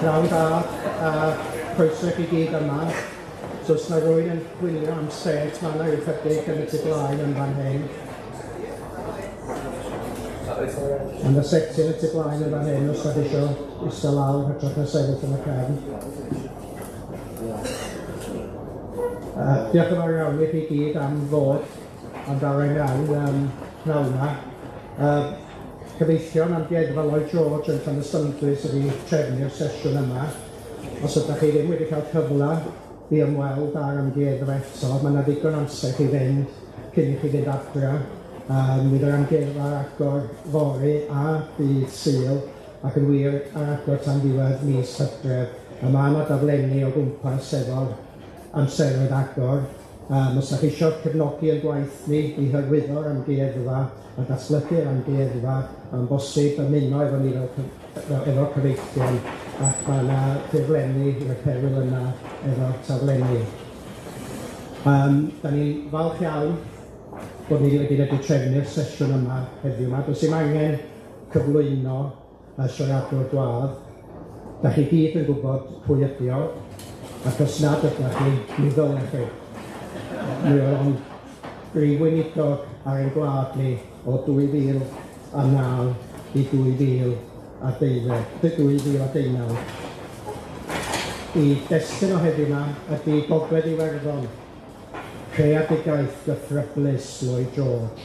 Pnawn da a croeso i chi gyd yma. So os 'na rywun yn chwilio am set, ma' 'na ryw chydig yn y tu blaen yn fan hyn. Ma' 'na seti yn y tu blaen yn fan hyn os 'dach chi isio ista lawr hytrach na sefyll yn y cefn. Diolch yn fawr iawn i chi gyd am ddod am dawel iawn yym pnawn 'ma. Cyfeillion Amgueddfa Lloyd George yn Llanystumdwy sy 'di trefnu'r sesiwn yma. Os ydach chi ddim wedi ca'l cyfla i ymweld â'r amgueddfa eto, ma' 'na ddigon amser i chi fynd cyn i chi fynd adra. Fydd yr amgueddfa ar agor fory a dydd Sul, ac yn wir ar agor tan ddiwedd mis Hydref. A ma' 'na daflenni o gwmpas efo'r amseroedd agor. Os 'dach chi isio cefnogi 'yn gwaith ni i hyrwyddo'r amgueddfa a datblygu'r amgueddfa, ma'n bosib ymuno efo ni fel fel efo cyfeillion, ac ma' 'na ffurflenni i'r perwyl yna efo'r taflenni. 'Dan ni'n falch iawn bod ni wedi medru trefnu'r sesiwn yma heddiw 'ma. Does dim angen cyflwyno y siaradwr gwadd. Dach chi gyd yn gwbod pwy ydi o, ac os nad ydach chi, mi ddylech chi. Mi oedd o'n brif weinidog ar ein gwlad ni o 2009 i 2012, 2019. 'I destun o heddiw 'ma ydi Gogledd Iwerddon, creadigaeth gythryblus Lloyd George.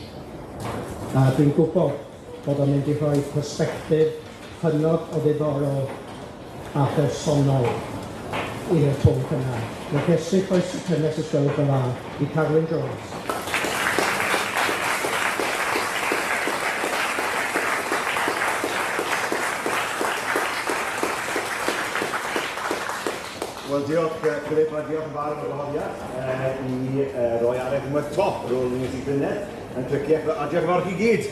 A dwi'n gwbod bod o'n mynd i rhoi persbectif hynod o ddiddorol a phersonol i'r pwnc yna. Negesu croeso cynnes os gwelwch yn dda i Carwyn Jones. Wel, diolch Philip, a diolch yn fawr am y gwahoddiad i roi araith unwaith 'to ar ôl i ni llynedd yn Cricieth, a diolch yn fawr i chi gyd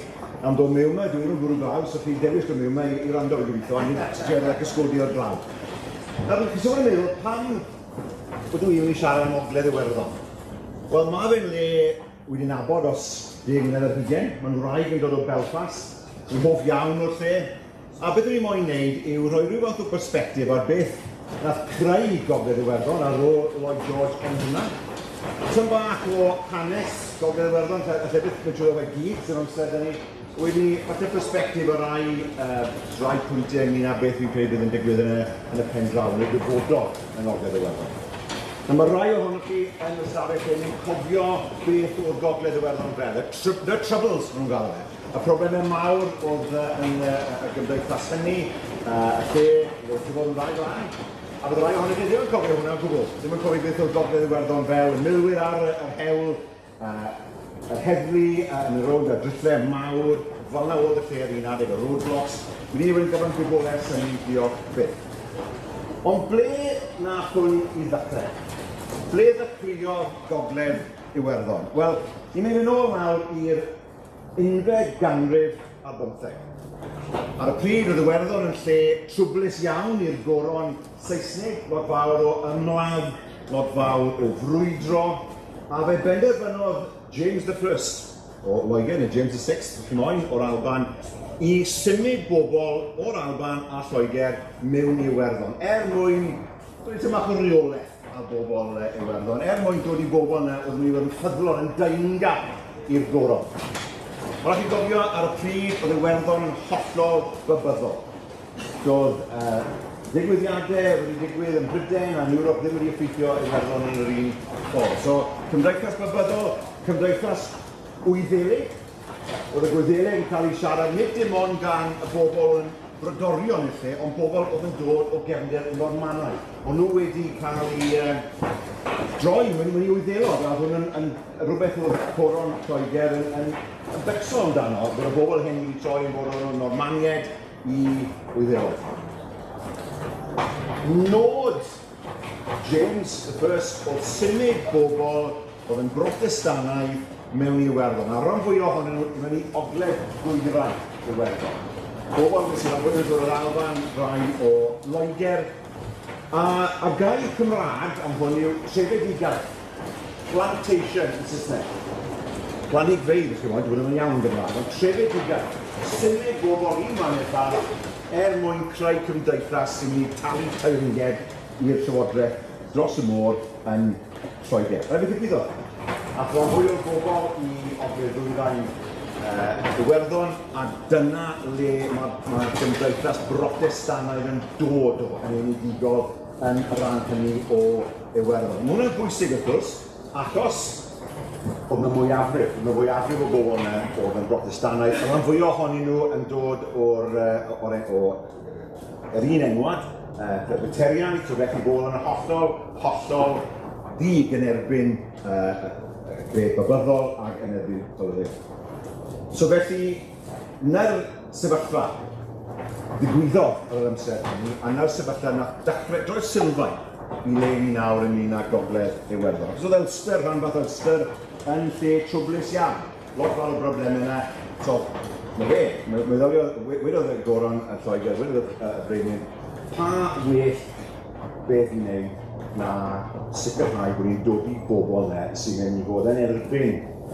am ddod mewn 'ma, dwi ddim yn bwrw glaw, so chi'n dewis dod mewn 'ma i wrando, fi'n gobeithio, a nid tueddu a cysgodi o'r glaw. Nawr, chi sôn yn meddwl, pam ydw i'n mynd i siarad am Ogledd Iwerddon? Wel, mae fe'n le wedi nabod os 10 mlynedd ar hugain, mae'n wraig yn dod o Belfast, yn hoff iawn o'r lle, a beth o'n i moyn wneud yw rhoi rhyw fath o bersbectif ar beth nath creu Gogledd Iwerddon a rôl Lloyd George yn hwnna. Tyn bach o hanes Gogledd Iwerddon, allai byth mynd trwyddo fe gyd, sy'n amser 'da ni. Wedyn ni, falle persbectif o rai, rai pwyntiau ynglyn â beth fi'n credu bydd yn digwydd yn y, yn y pen draw, yn y dyfodol yng Ngogledd Iwerddon. Nawr mae rai ohonoch chi yn y stafell hyn yn cofio beth oedd Gogledd Iwerddon fel, y, the Troubles, maen nhw'n galw fe. Y problemau mawr oedd yn y gymdeithas hynny, y lle oedd wedi bod yn dda i glân. A bydd rai ohonoch chi ddim yn cofio hwnna o gwbl, ddim yn cofio beth oedd Gogledd Iwerddon fel, y milwyr ar yr hewl, yr heddlu yn y rownd a'r dryllau mawr, fel 'na oedd y lle ar un adeg, y roadblocks. Ni wedi gyfan gwbl ers hynny, diolch byth. Ond ble nath hwn i ddechrau? Ble ddechreuodd Gogledd Iwerddon? Wel, ni'n mynd yn ôl nawr i'r unfed ganrif ar bymtheg. Ar y pryd, roedd Iwerddon yn lle trwblus iawn i'r goron Saesnig, lot fawr o ymladd, lot fawr o frwydro, a fe benderfynodd James the First o Loegr, neu James the Sixth, os chi moyn, o'r Alban, i symud bobl o'r Alban a Lloegr mewn i Iwerddon, er mwyn dod i tamaid bach o reolaeth a bobl Iwerddon, er mwyn dod i bobl yna oedd yn mynd i fod yn ffyddlon, yn deyrngar i'r goron. Ond rhaid chi gofio, ar y pryd, oedd Iwerddon yn hollol bybyddol. Doedd ddigwyddiadau wedi digwydd ym Mhrydain a'n Ewrop ddim wedi effeithio Iwerddon yn yr un ffordd. So, cymdeithas bybyddol, cymdeithas Wyddelig. Oedd y Gwyddeleg yn cael ei siarad nid dim ond gan y bobl yn brodorion i'r lle, ond bobl oedd yn dod o gefndir Normanaidd. O'n nhw wedi cael eu droi mewn i Wyddelod, a oedd hwn yn, yn rhywbeth oedd coron Lloegr yn, yn, yn becso amdano, bod y bobl hyn wedi troi yn bod o'n Normaniaid i Wyddelod. Nod James the First oedd symud bobl oedd yn Brotestannaidd mewn i Iwerddon, a'r rhan fwyaf ohonyn nhw i mewn i ogledd ddwyrain Iwerddon. Bobl sydd â fwy yn dod o'r Alban, rhai o Loegr, a, a gair Cymraeg am hwn yw trefedigaeth, plantation yn Saesneg. Planhigfeydd, os chi'n moyn, dwi ddim yn iawn Gymraeg, ond trefedigaeth, symud bobl un man i'r llall. er mwyn creu cymdeithas sy'n mynd i talu teyrnged i'r llywodraeth dros y môr yn Lloegr. A beth ddigwyddodd? Ath rhan fwy o'r bobl i Ogledd Ddwyrain Iwerddon, a dyna le mae'r ma gymdeithas Brotestanaidd yn dod o yn enedigol yn y rhan hynny o Iwerddon. Mae hwnna'n bwysig wrth gwrs, achos oedd yna mwyafrif, oedd yna fwyafrif o bobl yna oedd yn Brotestanaidd, a rhan fwyaf ohonyn nhw yn dod o'r, or, o, yr un enwad, Presbyteriaid, so felly bod yn hollol, hollol ddig yn erbyn cred babyddol ac yn erbyn tylwyth. So felly, na'r sefyllfa ddigwyddodd ar yr amser hynny, a na'r sefyllfa nath dechrau, droi'r sylfaen i le ni nawr ynglyn â Gogledd Iwerddon. Achos oedd Ulster, rhanbarth Ulster, yn lle trwblus iawn. Lot fawr o broblemau yna. So, na fe, meddyliodd, wedodd y goron y Lloegr, wedodd y brenin, pa well beth i wneud na sicrhau bod ni'n dod i bobl yna sy'n mynd i fod yn erbyn y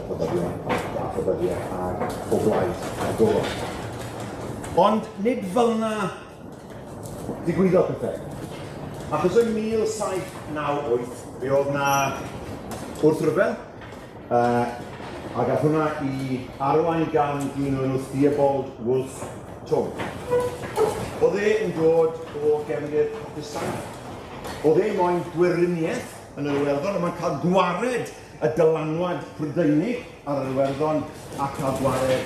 pabyddion a phabyddiaeth ac o blaid y goron. Ond nid fel yna digwyddodd pethau. Achos yn 1798, fe oedd na wrthryfel, a gath hwnna i arwain gan dyn o'r enw Theobald Wolfe Tone. Oedd e yn dod o gefndir Protestannaidd. Oedd e moyn gweriniaeth yn yr Iwerddon, a mae'n cael gwared y dylanwad Prydeinig ar yr Iwerddon a cael gwared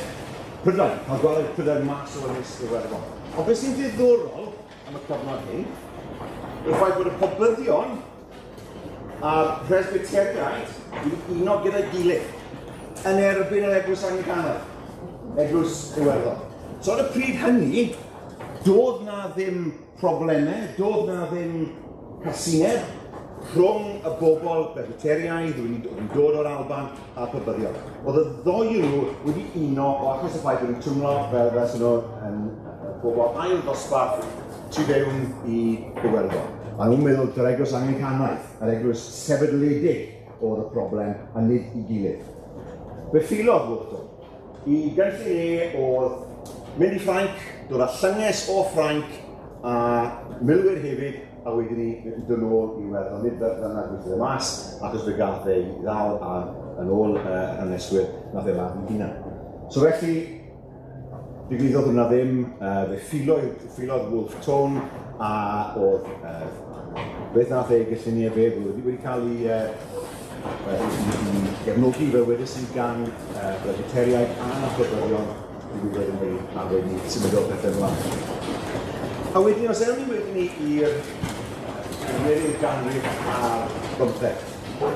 Prydain, cael gwared Prydain mas o ynys Iwerddon. Ond beth sy'n ddiddorol am y cyfnod hyn, yw'r ffaith bod y pobyddion a'r Presbyteriaid wedi uno gyda'i gilydd yn erbyn yr Eglwys Anglicanaidd, Eglwys Iwerddon. So ar y pryd hynny, doedd na ddim problemau, doedd na ddim casineb rhwng y bobl Presbyteriaidd wedi, wedi dod o'r Alban a'r Pabyddion. Oedd y ddou nhw wedi uno o achos y ffaith bod nhw'n twmlo fel fel sy'n nhw yn bobl ail ddosbarth tu fewn i Iwerddon. A nhw'n meddwl ta'r eglwys Anglicanaidd, yr eglwys sefydledig oedd y broblem a nid i gilydd. Fe ffilodd Wolfe Tone. I gynllun e oedd mynd i Ffrainc, dod â llynges o Ffrainc a milwyr hefyd, a wedyn ni mynd yn ôl i Iwerddon. Nid fel yna gweithio e mas, achos fe gath ei ddal a yn ôl haneswyr, nath e ladd ei hunan. So felly, Digwyddodd hwnna ddim, fe ffilodd, ffilodd Wolfe Tone a oedd beth nath ei gynlluniau fe, oedd wedi wedi cael ei, i, i gefnogi fel wedes i gan Bresbyteriaid a Phabyddion, digwyddodd yn wedi a wedi symudodd pethau ymlaen. A wedyn, os ewn ni wedyn ni i'r i'r ganrif ar bymtheg,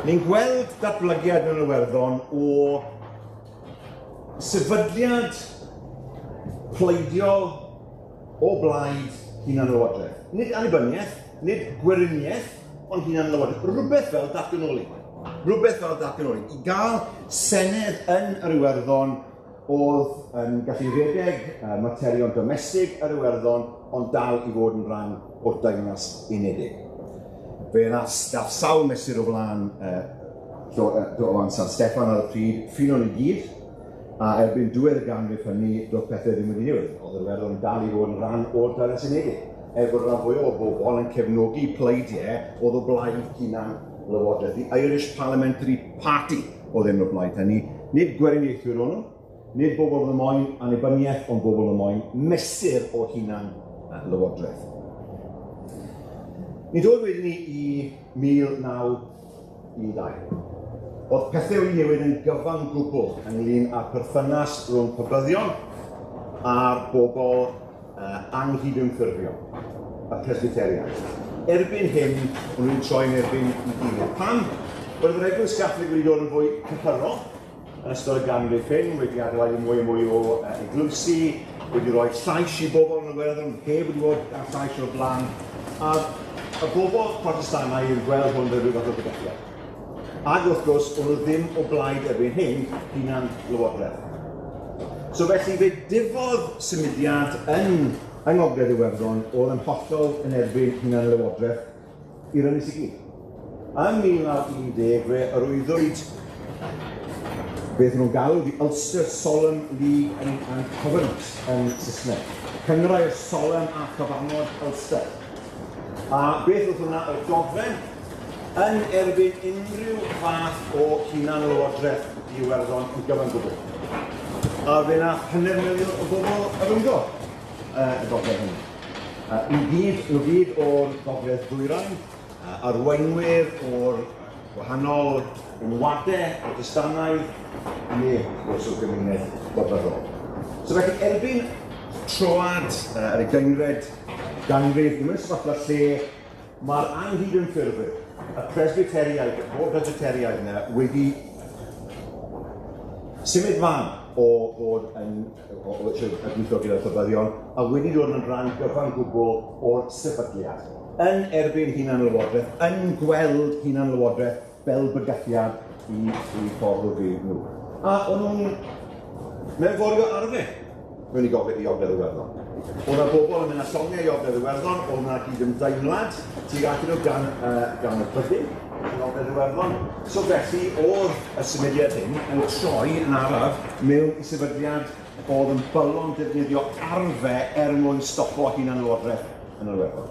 ni'n gweld datblygiad yn Iwerddon o Sefydliad pleidiol o blaid hunanlywodraeth. Nid annibyniaeth, nid gweriniaeth, ond hunanlywodraeth. Rhywbeth fel datganoli. Rhywbeth fel datganoli. I gael senedd yn yr Iwerddon oedd yn gallu rhedeg materion domestig yr Iwerddon, ond dal i fod yn rhan o'r Deyrnas Unedig. Fe ddath, dath sawl mesur o flaen o flaen San Steffan ar y pryd, ffilon i gyd, a erbyn diwedd y ganrif hynny, doedd pethau ddim wedi newid. Oedd yr Iwerddon yn dal i fod yn rhan o'r Deyrnas Unedig, er bod rhan fwyaf o bobl yn cefnogi pleidiau oedd o blaid hunan lywodraeth. The Irish Parliamentary Party oedd enw'r blaid hynny. Nid gweriniaethwyr o'n nhw, nid bobl oedd yn moyn annibyniaeth, ond bobl oedd yn moyn mesur o hunan lywodraeth. Ni dod wedyn ni i 1912. Oedd pethau wedi newid yn gyfan gwbl ynglyn â'r perthynas rhwng pobyddion a'r bobl anghydymffurfiol, y Presbyteriaid. Erbyn hyn, o'n nhw'n troi'n erbyn i gilydd. Pam? Wel, yr Eglwys Gatholig wedi dod yn fwy cyhyrol yn ystod y ganrif hyn, wedi adeiladu mwy a mwy o eglwysi, wedi rhoi llais i bobl yn y Iwerddon, heb wedi bod â llais o'r blaen, a y bobl Protestannau yn gweld hwn fel rhyw fath o fygythiad. Ac wrth gwrs, o'n nhw ddim o blaid erbyn hyn hunan lywodraeth. So felly fe difodd symudiad yn yng Ngogledd Iwerddon oedd yn hollol yn erbyn hunan lywodraeth i'r ynys i gyd. Yn 1910 fe arwyddwyd Beth nhw'n galw the Ulster Solemn League and Covenant yn Saesneg. Cynghrair Solemn a Chyfamod Ulster. A beth oedd hwnna oedd dogfen yn erbyn unrhyw fath o hunanlywodraeth i Iwerddon yn gyfan gwbl. A fe nath 500,000 o bobl arwyddo y dogfen hynny. I gyd, nhw gyd o'r Gogledd Ddwyrain, arweinwyr o'r gwahanol enwadau Protestanaidd, neu wrth gwrs o'r gymuned Babyddol. So felly erbyn troad yr ugeinfed ganrif, ni'n mynd sefyllfa lle mae'r anghydymffurfwyr, y Presbyteriaid, y holl Presbyteriaid yna wedi symud fan o fod yn o gweithio gyda'r Pabyddion a wedi dod yn rhan gyfan gwbl o'r sefydliad, yn erbyn hunanlywodraeth, yn gweld hunanlywodraeth fel bygythiad i i ffordd o fyw nhw. A o'n nhw'n mewnforio arfe mewn i Gogledd i Ogledd Iwerddon. Oedd yna bobl yn mynd â llongau i Ogledd Iwerddon, oedd yna gyd-ymdeimlad tuag atyn nhw gan, gan y byddin yn Ogledd Iwerddon. So felly oedd y symudiad hyn yn troi yn araf mewn i sefydliad oedd yn bylon defnyddio arfe er mwyn stopo hunanlywodraeth yn yr Iwerddon.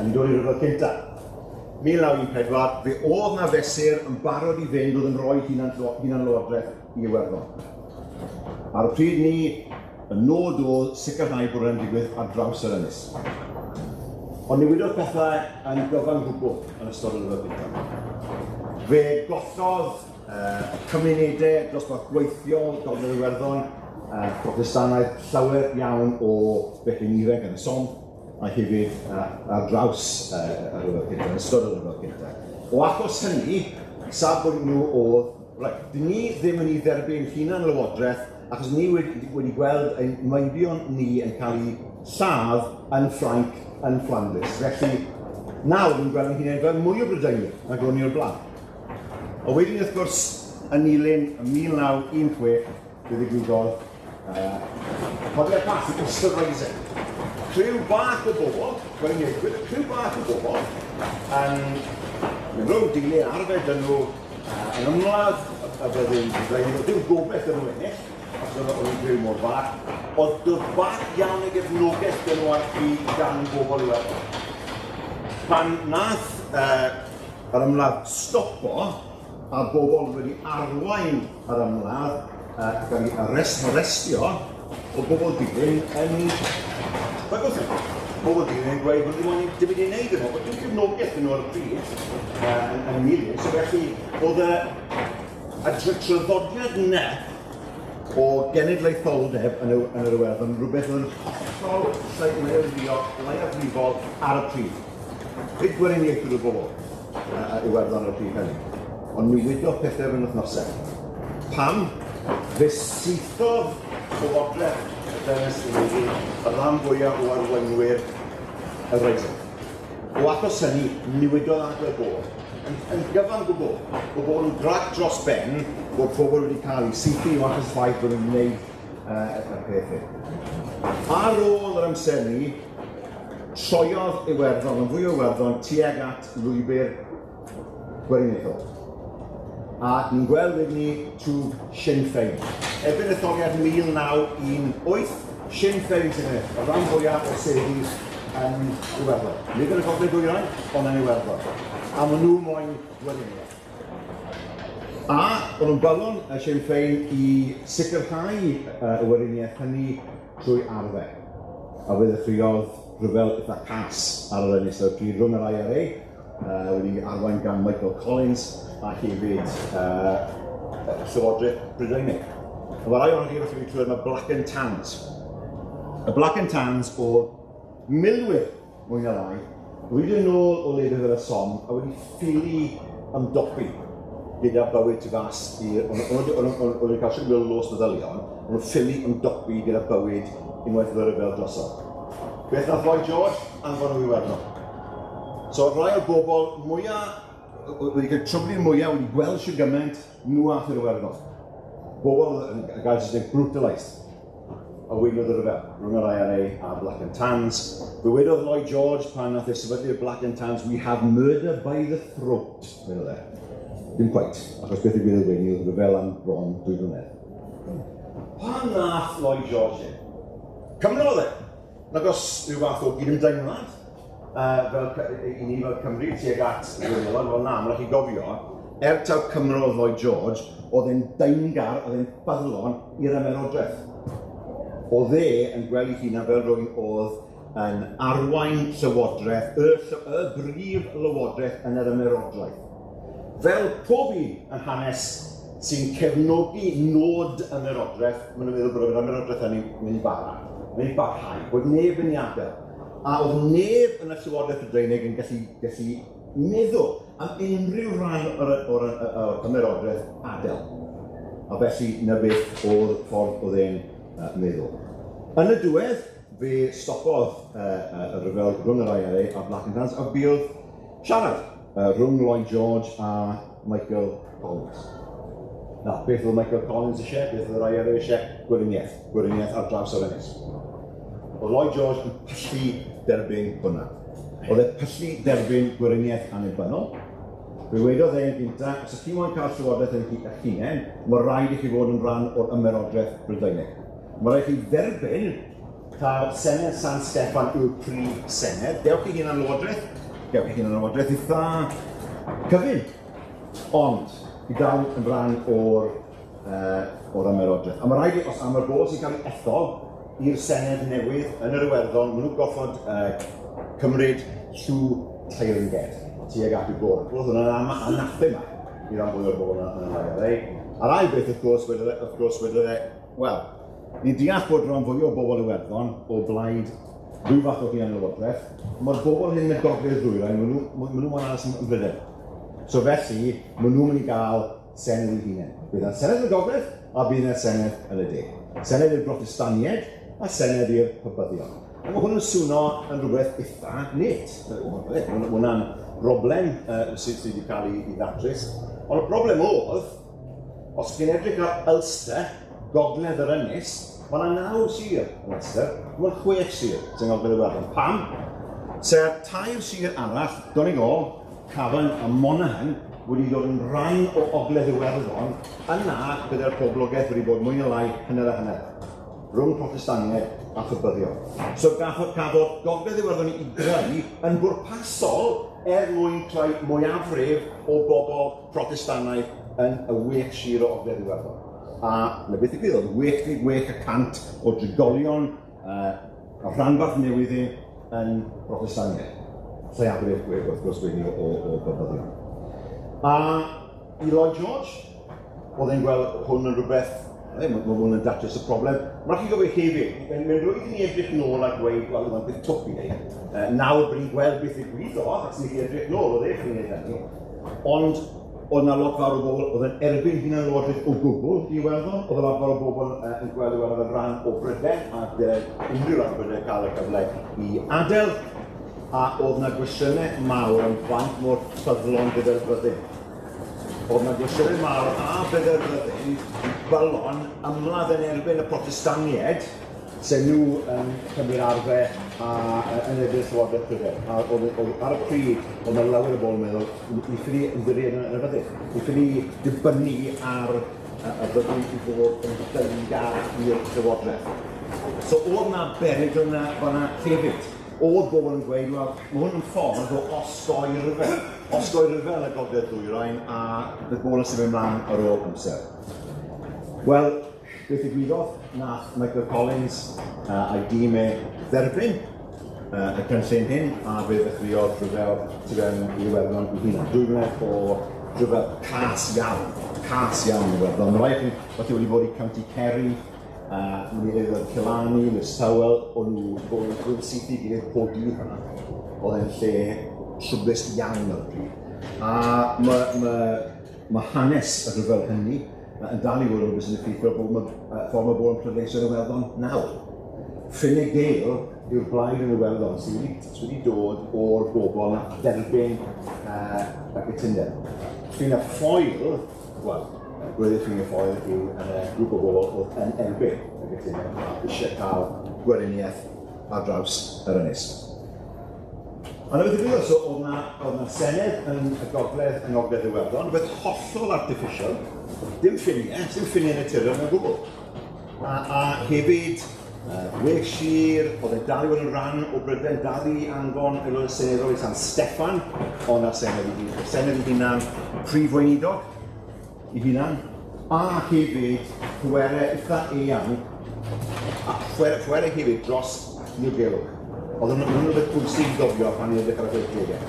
Yn dod i'r rhyfel cyntaf. 1914, fe oedd na fesur yn barod i fynd oedd yn rhoi hunanlywodraeth i Iwerddon. Ar y pryd ni, y nod oedd sicrhau bod hwnna'n digwydd ar draws yr ynys. Ond newidodd pethau yn gyfan gwbl yn ystod y rhyfel cyntaf. Fe gollodd cymunedau dosbarth gweithiol Gogledd Iwerddon, Protestanaidd, llawer iawn o bechgyn ifanc yn y Somme, a hefyd ar draws y rhyfel cyntaf, yn ystod y rhyfel cyntaf. O achos hynny, safbwynt nhw oedd, reit, dyn ni ddim yn ei dderbyn hunan lywodraeth, achos ni wedi gweld ein meibion ni yn cael eu lladd yn Ffrainc, yn Fflandrys. Felly, nawr ni'n gweld ein hunain fel mwy o Brydeinwyr nag o'n ni o'r blaen. A wedyn, wrth gwrs, yn nilyn 1916, fe ddigwyddodd codiad Pasg, the Ulster Rising. Criw bach o bobl, gweriniaethwyr, criw bach o bobl yn mynd rownd dilyn arfer dyn nhw yn ymladd y byddin Brydeinig. Oedd dim gobaith dyn nhw ennill, achos oedd nhw'n criw mor fach. Oedd dod bach iawn y gefnogaeth dyn nhw ar pryd gan bobl Iwerddon. Pan nath yr ymladd stopo, a bobl wedi arwain yr ymladd a gael ei arestio, o bobl dilyn yn bygwth nhw. Bobl dilyn yn gweud bod ddim dim wedi wneud yno, bod dim cefnogaeth yn nhw ar y pryd yn nilyn. So felly, oedd y traddodiad yna o genedlaetholdeb yn yr Iwerddon yn rhywbeth oedd yn hollol leiafrifol ar y pryd. Nid gweriniaethwyr o bobl Iwerddon ar y pryd hynny, ond newidodd pethau yn wythnosau. Pam? Fe saethodd Llywodraeth y Deyrnas Unedig y rhan fwyaf o arweinwyr y Rising. O achos hynny, newidodd agwedd bobl. Yn gyfan gwbl, bod bobl yn grac dros ben bod pobl wedi cael eu saethu o achos y ffaith bod nhw'n gwneud y peth hyn. Ar ôl yr amser ni, troiodd Iwerddon, yn fwy o Iwerddon, tuag at lwybr gweriniaethol. A ni'n gweld wedyn ni twf Sinn Féin. Erbyn etholiad 1918, Sinn Féin sy'n ennill y rhan fwyaf o seddi yn Iwerddon. Nid yn y Gogledd Ddwyrain, ond yn Iwerddon. A maen nhw moyn gweriniaeth. A o'n nhw'n bylon y Sinn Féin i sicrhau y weriniaeth hynny trwy arfer. A fe ddechreuodd rhyfel eitha cas ar yr ynys ar y pryd rhwng yr IRA, wedi arwain gan Michael Collins a hefyd Llywodraeth Brydeinig. A mae rai ohonoch chi falle wedi clywed am y Black and Tans. Y Black and Tans o milwyr mwy na lai, wedi dod nôl o lefydd fel y Somme a wedi ffili ymdopi gyda bywyd tu fas i... O'n nhw wedi cael siwr los meddylion, o'n nhw'n ffili ymdopi gyda bywyd unwaith oedd y rhyfel drosodd. Beth nath Lloyd George? Anfon nhw i Iwerddon. So rhai o'r bobl mwyaf, wedi cael trwblu mwyaf, wedi gweld sy'n gymaint, nhw ath i'r Iwerddon. Bobl yn gael sy'n brutalised a weinodd y rhyfel rhwng yr IRA a Black and Tans. Fe wedodd Lloyd George pan nath e sefydlu'r Black and Tans, "We have murder by the throat," wedodd e. Dim cweit, achos beth ddigwyddodd wedyn oedd rhyfel am bron 2 flynedd. Pan nath Lloyd George hyn? Cymro oedd e! Nag os rhyw fath o gydymdeimlad fel i ni fel Cymru tuag at y Gwyddelod, wel na, mae'n rhaid chi gofio, er taw Cymro oedd Lloyd George, oedd e'n daengar, oedd e'n ffyddlon i'r ymerodraeth. Oedd e yn gweld ei hunan fel rhywun oedd yn arwain llywodraeth, y brif lywodraeth yn yr ymerodraeth. Fel pob un yn hanes sy'n cefnogi nod ymerodraeth, maen nhw'n meddwl bod yr ymerodraeth hynny'n mynd i bara, mynd i barhau, bod neb yn ei adael. A oedd neb yn y Llywodraeth Brydeinig yn gallu meddwl am unrhyw ran o'r ymerodraeth adael. A felly, na beth oedd ffordd oedd e'n meddwl. Yn y diwedd, fe stopodd y rhyfel rhwng yr IRA a Black and Tans, a buodd siarad rhwng Lloyd George a Michael Collins. Na, beth oedd Michael Collins eisiau, beth oedd yr IRA eisiau? Gweriniaeth. Gweriniaeth ar draws yr ynys. Oedd Lloyd George yn pyllu derbyn hwnna. Oedd e pyllu derbyn gweriniaeth annibynnol. Fe wedodd e'n gyntaf, os ydych chi moyn cael llywodraeth yn eich hunain, mae rhaid i chi fod yn rhan o'r ymerodraeth Brydeinig. Mae rhaid i chi dderbyn cael Senedd San Steffan yw'r prif senedd. Gewch chi hunan lywodraeth, gewch chi hunan lywodraeth eitha cyfun. Ond, i dal yn rhan o'r ymerodraeth. A mae rhaid i, os am yr bobl sy'n cael ei ethol i'r Senedd newydd yn yr Iwerddon, maen nhw'n gorfod cymryd llw teyrnged tuag at y gôr. Roedd hwnna'n anathema i ran fwy o'r bobl yn yr IRA. A'r ail beth, wrth gwrs, wedodd e, wel, ni'n deall bod rhan fwy o bobl Iwerddon o blaid rhyw fath o hunan-lywodraeth, mae'r bobl hyn yn y gogledd ddwyrain, maen nhw'n aros yn Brydain. So felly, maen nhw'n mynd i gael Senedd eu hunain. Bydd yna Senedd yn y gogledd a bydd yna Senedd yn y de. Senedd i'r Brotestaniaid a Senedd i'r Pabyddion. A mae hwn yn swno yn rhywbeth eitha net. Mae hwnna'n broblem sydd wedi cael ei ddatrys. Ond y broblem oedd, os chi'n edrych ar Ulster, gogledd yr ynys, mae yna 9 sir yn Ulster, mae'n 6 sir sy'n gogledd Iwerddon. Pam? Sef 3 sir arall, Donegal, Cavan a Monaghan, wedi dod yn rhan o ogledd Iwerddon, yna byddai'r poblogaeth wedi bod mwy neu lai hanner a hanner, rhwng Protestaniaid a Phybyddion. So cafodd gogledd Iwerddon ei greu yn bwrpasol er mwyn creu mwyafrif o bobl Protestannaidd yn y 6 sir o ogledd Iwerddon. A na beth ddigwyddodd, 86% o drigolion y rhanbarth newydd yn Brotestaniaid. Lleiafrif, wrth gwrs, wedyn o Bybyddion. A i Lloyd George, oedd e'n gweld hwn yn rhywbeth, mae hwn yn datrys y broblem. Mae'n rhaid i gofio hefyd, mae'n rhywbeth i ni edrych nôl a gweud, wel, oedd o'n beth twp i wneud. Nawr bod ni'n gweld beth ddigwyddodd, ac ni'n edrych nôl, oedd eich chi'n gwneud hynny. Ond oedd yna lot fawr o bobl oedd yn erbyn hunan-lywodraeth o gwbl i Iwerddon, oedd lot fawr o bobl yn gweld Iwerddon yn rhan o Brydain, ac unrhyw ran o Brydain cael y cyfle i adael. A oedd yna gwestiynau mawr am faint mor ffyddlon gyda'r fyddin. Oedd yna gwestiynau mawr a byddai'r fyddin bylon ymladd yn erbyn y Protestaniaid, sef nhw yn cymryd arfau a yn erbyn Llywodraeth Prydain. A oedd ar y pryd, oedd yna lawer o bobl yn meddwl, ni ffili ymddiried yn y fyddin. Ni ffili dibynnu ar y fyddin i fod yn deyrngar i'r Llywodraeth. So oedd yna berygl yna fan'na hefyd. Oedd bobl yn gweud, wel, mae hwn yn ffordd o osgoi rhyfel. Osgoi rhyfel yn y gogledd ddwyrain a bydd bobl yn symud ymlaen ar ôl amser. Wel, beth ddigwyddodd? Nath Michael Collins a'i dîm e dderbyn y cynllun hyn a fe ddechreuodd rhyfel tu fewn i Iwerddon ei hunan. 2 mlynedd o rhyfel cas iawn Iwerddon. Mae rai chi falle wedi bod i County Kerry, Mae'n ei ddweud Killarney, Listowel, o'n nhw bod yn gwybod syth i gilydd pob dydd hwnna. Oedd e'n lle trwblus iawn ar y pryd. A mae hanes y rhyfel hynny yn dal i fod yn rhywbeth sy'n effeithio ffordd mae bobl yn pleidleisio yn Iwerddon nawr. Fine Gael yw'r blaid yn Iwerddon sydd wedi dod o'r bobl na dderbyn y cytundeb. Fianna Fáil, wel, gweddill Fianna Fáil yw grŵp o bobl oedd yn erbyn y gytundeb a eisiau cael gweriniaeth ar draws yr ynys. A 'na beth ddigwyddodd, so oedd 'na, oedd 'na senedd yn y gogledd, yng Ngogledd Iwerddon, rhywbeth hollol artificial, dim ffiniau, dim ffiniau naturiol mewn gwbl. A hefyd, Wales Sir, oedd e'n dal i fod yn rhan o Brydain, dal i anfon aelodau seneddol i San Steffan, ond ar senedd i, senedd i hunan, prif weinidog i hunan, a hefyd pwerau eitha eang, a pwerau hefyd dros diogelwch. Oedd hwn yn rhywbeth bwysig i gofio pan ni'n edrych ar y 60au.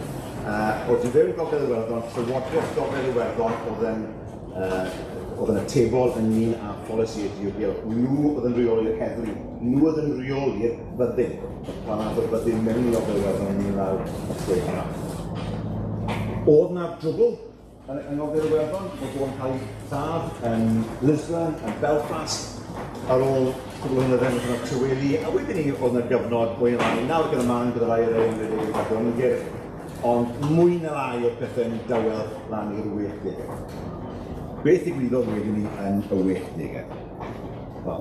O tu fewn Gogledd Iwerddon, Llywodraeth Gogledd Iwerddon oedd yn oedd yn atebol ynglyn â pholisi y diogelwch. Nhw oedd yn rheoli'r heddlu, nhw oedd yn rheoli'r fyddin, pan ath y fyddin mewn i Ogledd Iwerddon yn 1969. Oedd 'na drwbl yng Ngogledd Iwerddon, oedd bobl yn cael eu lladd yn Lisburn, yn Belfast, ar ôl cwbl o flynyddoedd wnaeth yna tawelu, a wedyn ni oedd 'na gyfnod mwy neu lai, nawr gyda man, gyda'r IRA yn rhedeg i gadw ymgyrch, ond mwy na lai o'r pethau'n dawel lan i'r 60au. Beth ddigwyddodd wedyn ni yn y 60au? Wel,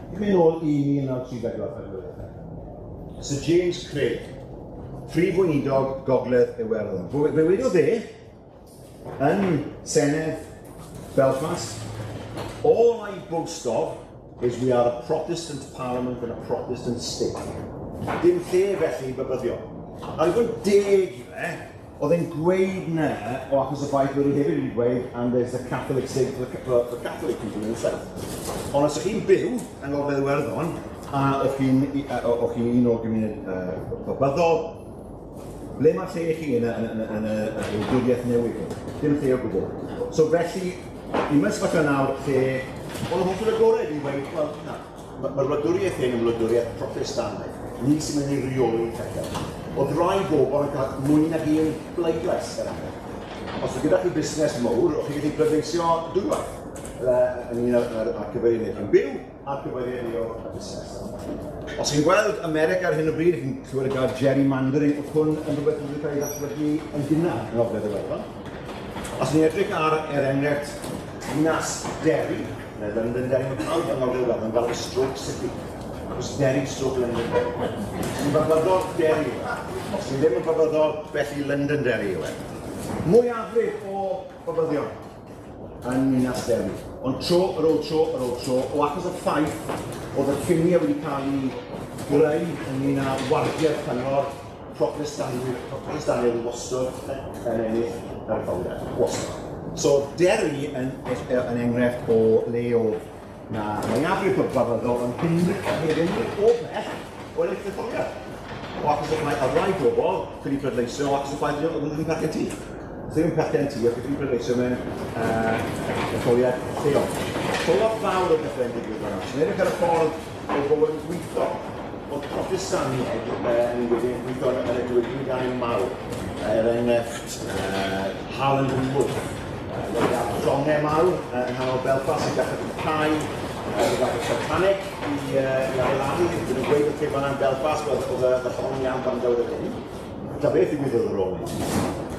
ni'n mynd nôl i 1934. Sir James Craig, Prif Weinidog Gogledd Iwerddon. Fe wedodd e yn Senedd Belfast, "All I boast of is we are a Protestant Parliament and a Protestant state." Dim lle felly i Babyddion. A i fod yn deg i fe, oedd e'n gweud 'na o achos y ffaith bod e hefyd wedi gweud "and there's the Catholic state for Catholic people in the south". Ond os ych chi'n byw yng Ngogledd Iwerddon a o'ch chi'n o'ch chi'n un o'r gymuned Babyddol, ble mae lle i chi yn y wladwriaeth newydd hyn? Dim lle o gwbl. So felly, i mewn sefyllfa nawr lle oedd yn hollol agored i weud, wel, na, mae'r wladwriaeth hyn yn wladwriaeth Protestannaidd. Ni sy'n mynd i reoli pethau. Oedd rai bobl yn cael mwy nag un bleidlais, er enghraifft. Os oedd gyda chi busnes mawr, o'ch chi'n gallu pleidleisio dwywaith ynglyn â'r cyfeiriad lle chi'n byw a'r cyfeiriad lle oedd y busnes. Os chi'n gweld America ar hyn o bryd, chi'n clywed y gair gerrymandering, oedd hwn yn rhywbeth wedi cael ei ddatblygu yn gynnar yn Ogledd Iwerddon. Os ni'n edrych ar, er enghraifft, dinas Derry, neu Londonderry, mae pawb yng Ngogledd Iwerddon fel y Stroke City. Achos Derry Stroke Londonderry. Sy'n babyddol, Derry yw e. Os chi ddim yn babyddol, felly Londonderry yw e. Mwyafrif o babyddion yn Ninas Derry. Ond tro ar ôl tro ar ôl tro, o achos y ffaith oedd y ffiniau wedi cael eu greu ynglyn â wardiau'r cyngor, Protestaniaid, Protestaniaid wastad yn ennill yr etholiad. Wastad. So Derry yn enghraifft o le oedd na mwyafrif o babyddol yn hyn heb unrhyw o bell o ennill etholiad. O achos y ffaith a rai bobl wedi pleidleisio o achos y ffaith oedd nhw ddim perchen tŷ. Ddim yn perchen tŷ, ac wedi pleidleisio mewn etholiad lleol. So lot fawr o bethau yn digwydd fan'na. Os edrych ar y ffordd o bobl yn gweithio, oedd Protestaniaid yn wedi gweithio yn y diwydiannau mawr. Er enghraifft, Harland and Wolff, llongau mawr yng nghanol Belfast sy'n dechrau cau, rhywbeth o Titanic i adeiladu. Dyn nhw'n gweud wrth fan'na yn Belfast, oedd y llong iawn pan dawdd yr hyn. Ta beth ddigwyddodd ar ôl ni.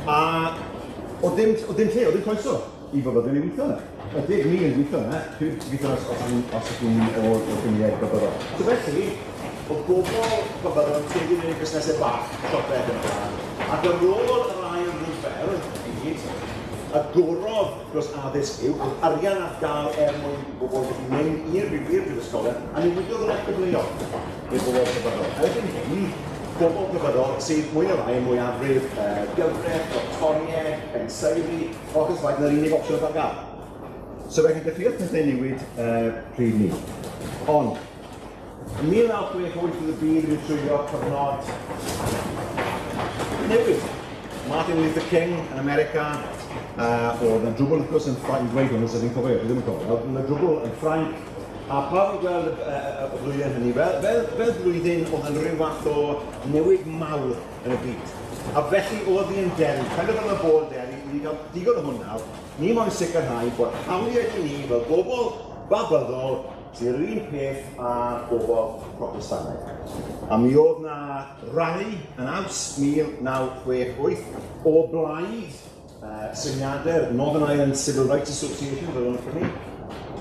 A oedd dim lle, oedd dim croeso i bobl i weithio yna. Oedd 10,000 yn gweithio yna, dwi'n gweithio os ydych chi'n o'r gymuned babyddol. So felly, oedd bobl babyddol yn tueddu i wneud busnesau bach, siopau ac yn y blaen. Ac ar ôl yr ail ryfel byd, agorodd dros addysg uwch, oedd arian ar gael er mwyn i bobl gallu mynd i'r brifysgolion, a newidodd hwnna cyfleoedd i'r bobl babyddol. Erbyn hyn, bobl babyddol sydd mwy na lai yn mwyafrif gyfraith, doctoriaid, penseiri, o achos ffaith na'r unig opsiwn oedd ar gael. So felly dechreuodd pethau newid pryd 'ny. Ond, yn 1968 oedd y byd wedi trwyddo cyfnod newid. Martin Luther King yn America, oedd yna drwbl wrth gwrs yn Ffrainc, dweud hwn, os ydych chi'n cofio, dwi ddim yn cofio, oedd yna drwbl yn Ffrainc, a pawb yn gweld y flwyddyn hynny fel blwyddyn oedd yn rhyw fath o newid mawr yn y byd. A felly oedd hi yn Derry, penderfynodd bod Derry wedi cael digon o hwn nawr, ni moyn sicrhau bod hawliau i ni fel bobl babyddol sydd yr un peth â bobl Protestannaidd. A mi oedd na rali yn Awst 1968 o blaid syniadau'r Northern Ireland Civil Rights Association, fel o'n ffynnu.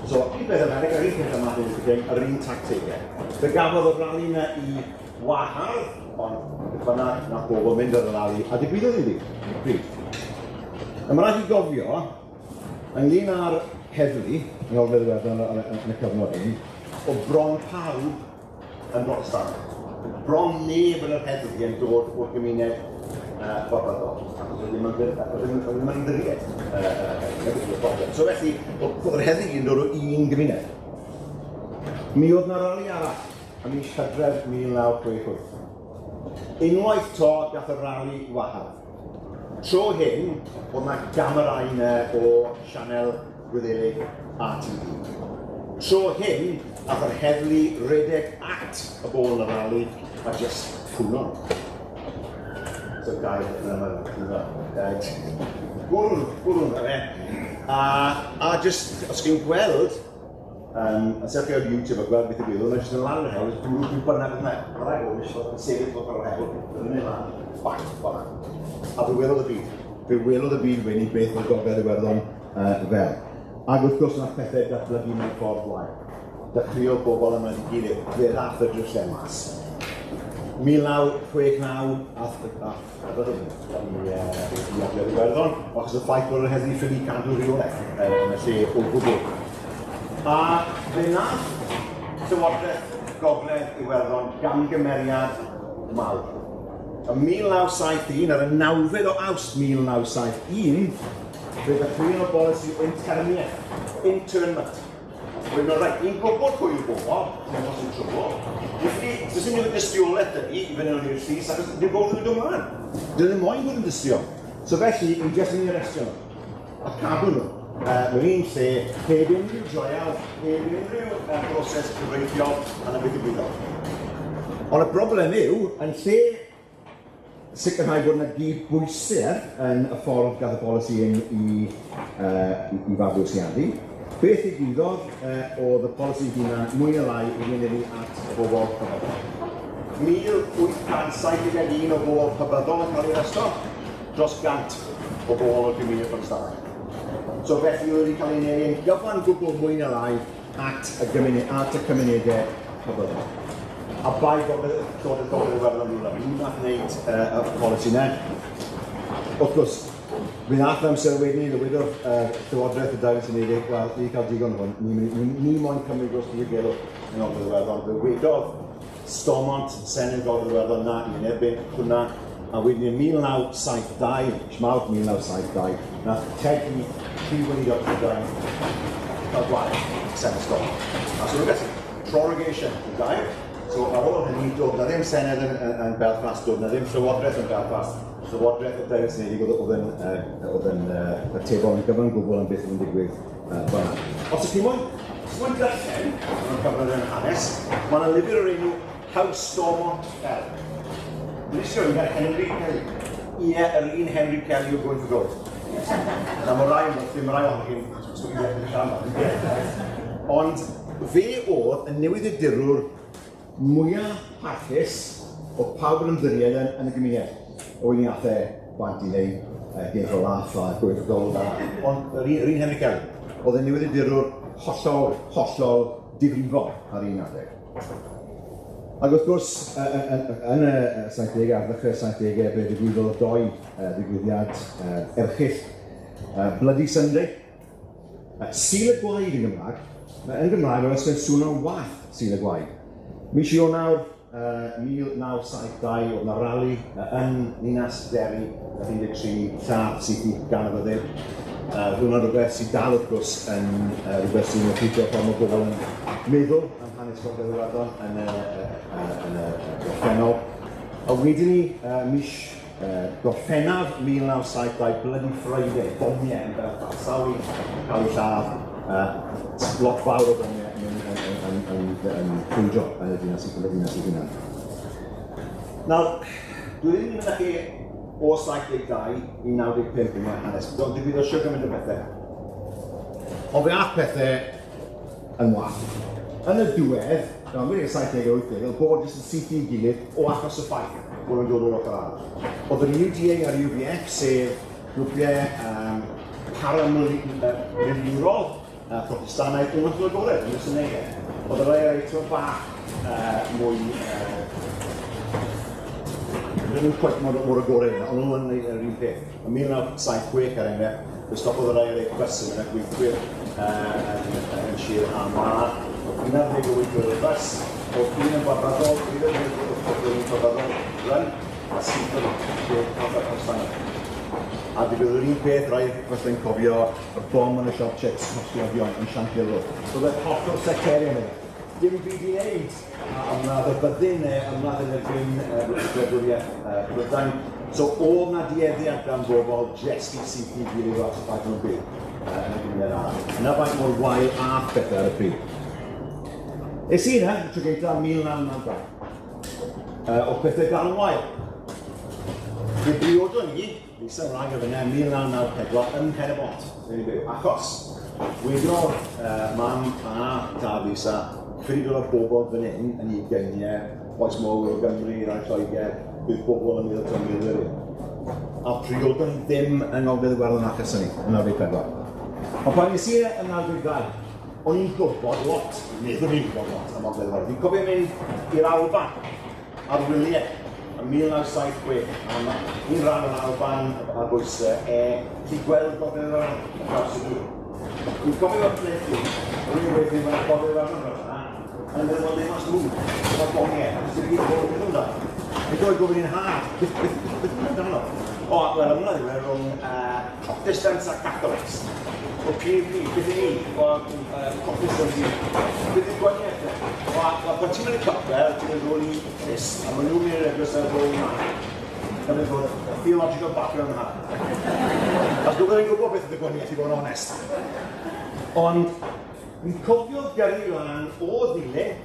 So, un peth America, yr un peth am Martin Luther King, yr un tactegau. Fe gafodd y rali yna i wahardd, ond beth bynnag, nath bobl mynd ar y rali, a digwyddodd ddim byd. Pryd. A mae rhaid i gofio, ynglyn â'r heddlu, yng Ngogledd Iwerddon yn y cyfnod hyn, o bron pawb yn Brotestant. Bron neb yn yr heddlu yn dod o'r gymuned Babyddol, achos oedd ddim yn ddim yn ymddiried yn y So felly, oedd yr heddlu yn dod o un gymuned. Mi oedd na rali arall ym mis Hydref 1968. Unwaith to, gath y rali wahardd. Tro hyn, oedd na gamerau yna o sianel Gwyddelig RTV. Tro hyn, nath yr heddlu redeg at y bobl yn y rali a just cwno. So gair yna mae'n cwno. Gwrw, gwrw yna fe. A just, os chi'n gweld, a sef chi ar YouTube a gweld beth ddigwyddodd, mae'n jyst yn lan yr hewl, bwrw pwy bynnag oedd yna. Mae rhaid bod yn sefyll fod ar yr hewl, yn mynd lan, bang, fel A fe welodd y byd. Fe welodd y byd wedyn beth oedd Gogledd Iwerddon fel. Ac wrth gwrs nath pethau datblygu mewn ffordd wael. Dechreuodd bobl yma i gilydd, fe ddath y drysau mas. 1969, ath i Ogledd Iwerddon, achos y ffaith bod yr heddlu ffili cadw rheolaeth yn y lle o gwbl. A fe nath Llywodraeth Gogledd Iwerddon gamgymeriad mawr. Ym 1971, ar y nawfed o Awst 1971, fe ddechreuodd y bolisi o interniaeth, internment. Wedyn, no, reit, ni'n gwybod pwy yw'r bobl sy'n achosi trwbl. Ni ffili, does dim unrhyw dystiolaeth 'da ni i fynd yn i'r llys, achos dim bobl ddim yn dod mlaen. Dyn ddim moyn bod yn dystio. So felly, ni jyst yn i arestio nhw. A cadw nhw mewn un lle, heb unrhyw dreial, heb unrhyw broses cyfreithiol, a na beth ddigwyddodd. Ond y broblem yw, yn lle sicrhau bod yna gyd-bwysedd yn y ffordd gath y polisi hyn i fabwysiadu, beth ddigwyddodd oedd y polisi hunan mwy na lai wedi anelu at y bobl Pabyddol. 1871 o bobl Pabyddol yn cael ei arestio, dros 100 o bobl o'r gymuned Brotestannaidd. So felly oedd wedi cael ei anelu yn gyfan gwbl mwy na lai at y gymuned, at y cymunedau Pabyddol. A bai Llywodraeth Gogledd Iwerddon rhywle. Nhw nath wneud y polisi yna. Wrth gwrs, fe ddath amser wedyn, ddywedodd Llywodraeth y Deyrnas Unedig, wel, ni cael digon o hwn, ni moyn cymryd dros diogelwch yn Ogledd Iwerddon. Fe wedodd Stormont, Senedd Gogledd Iwerddon, na, ni yn erbyn hwnna. A wedyn yn 1972, mis Mawrth 1972, nath Ted Heath, Prif Weinidog Prydain, cael gwared Senedd Stormont. A so nhw'n gallu prorogation y gair. So ar ôl hynny, doedd na ddim Senedd yn Belfast, doedd na ddim Llywodraeth yn Belfast. Llywodraeth y Deyrnas Unedig oedd yn atebol yn gyfan gwbl am beth oedd yn digwydd fan'na. Os ydych chi moyn darllen am y cyfnod yn hanes, mae yna lyfr o'r enw How Stormont Fell. Dwi'n siŵr gan Henry Kelly. Ie, yr un Henry Kelly o Going for Gold. Na, mae rai o'n ddim rai ohonoch chi'n swnio yn siarad. Ond fe oedd y newyddiadurwr mwyaf parchus o pawb yn ymddiried yn y gymuned. O un ath e bant i wneud Game for a Laugh a Going for Gold. Ond yr un Henry Kelly, oedd y newyddiadurwr hollol, hollol difrifol ar un adeg. Ac wrth gwrs, yn y 70au, ar ddechrau'r 70au, fe ddigwyddodd doi ddigwyddiad erchyll. Bloody Sunday, Sul y Gwaed yn Gymraeg. Yn Gymraeg, mae'n ysgrifennu sŵn o'n wath Sul y Gwaed. Mis Ionawr 1972, oedd yna rali yn Ninas Derry, nath 13 lladd syth gan y fyddin. Hwnna'n rhywbeth sydd dal wrth gwrs yn rhywbeth sy'n effeithio ffordd mae bobl yn meddwl am hanes Gogledd Iwerddon yn y gorffennol. A wedyn ni, mis Gorffennaf 1972, Bloody Friday, bomiau yn Belfast, sawl un cael ei lladd, lot fawr o bomiau yn ffrwydro yn y ddinas ei hunan. Nawr, dwi ddim yn mynd â chi o 72 i 95 yn hanes, ond digwyddodd siwr gymaint o bethau. Ond fe ath pethau yn wath. Yn y diwedd, nawr, wedi 70 a 80, oedd bod jyst yn syth i'w gilydd o achos y ffaith bod nhw'n dod o'r ochr arall. Oedd yr UDA a'r UVF, sef grwpiau paramilitary Protestannaidd yn hollol agored, yn y neges. Oedd yr IRA tyma bach mwy... Ddim yn cweit mor agored yna, ond nhw'n gwneud yr un peth. Yn 1976, er enghraifft, fe stopodd yr IRA bus yn y gweithwyr yn Sir Armagh. Oedd 11 o weithwyr y bus, oedd un yn Babyddol, un yn Babyddol, run, a syth yn lle cael Protestannaidd. A digwyddodd yr un peth, rai falle'n cofio y bom yn y siop chips Holliogion yn Shankill Road. So oedd e'n hollol sectarian yna. Dim byd i wneud ymladd y byddin neu ymladd yn erbyn gwladwriaeth Prydain. So oedd na dueddiad gan bobl jest i syth i gilydd o ffaith nhw'n byw yn y gymuned arall. Yna faint mor wael a phethau ar y pryd. Es i yna, tro gyntaf 1992. O pethau dal yn wael. Fe briodon ni, Lisa wraig o fyna, 1994, yn Pen-y-bont. Achos, wedodd mam a tad Lisa, chydig o'r bobl fan hyn yn ugeiniau, bois mowr o Gymru, rai Lloegr, bydd bobl yn meddwl taw milwyr yw. A priodon ni ddim yng Ngogledd Iwerddon achos hynny, yn 94. Ond pan nes i yn 92, o'n i'n gwybod lot, meddwl i'n gwybod lot am Ogledd Iwerddon. Fi'n cofio mynd i'r Alban ar wyliau yn 1976, am un rhan o'r Alban ar bwys chi gweld Gogledd Iwerddon ar draws y dŵr. Dwi'n cofio fod plentyn, yr unig beth fi'n meddwl Gogledd Iwerddon fel yna, yn meddwl le mas nhw, efo bomiau, achos dim byd bod yn amdano. Fi'n cofio gofyn i'n nhad, beth yw'n amdano? O, wel, ymlaen yw e rhwng Protestants a Catholics. O, PAP, beth i ni? O, Protestants i. Beth yw'r gwahaniaeth e? O, pan ti'n mynd i capel, ti'n mynd rôl i Crist, a maen nhw'n mynd i'r eglwys ar ôl yma. A mynd fod theological background yma. As dwi'n i'n gwybod beth ydy gwahaniaeth, i fod yn onest. Ond, fi'n cofio gyrru lan o Ddulyn,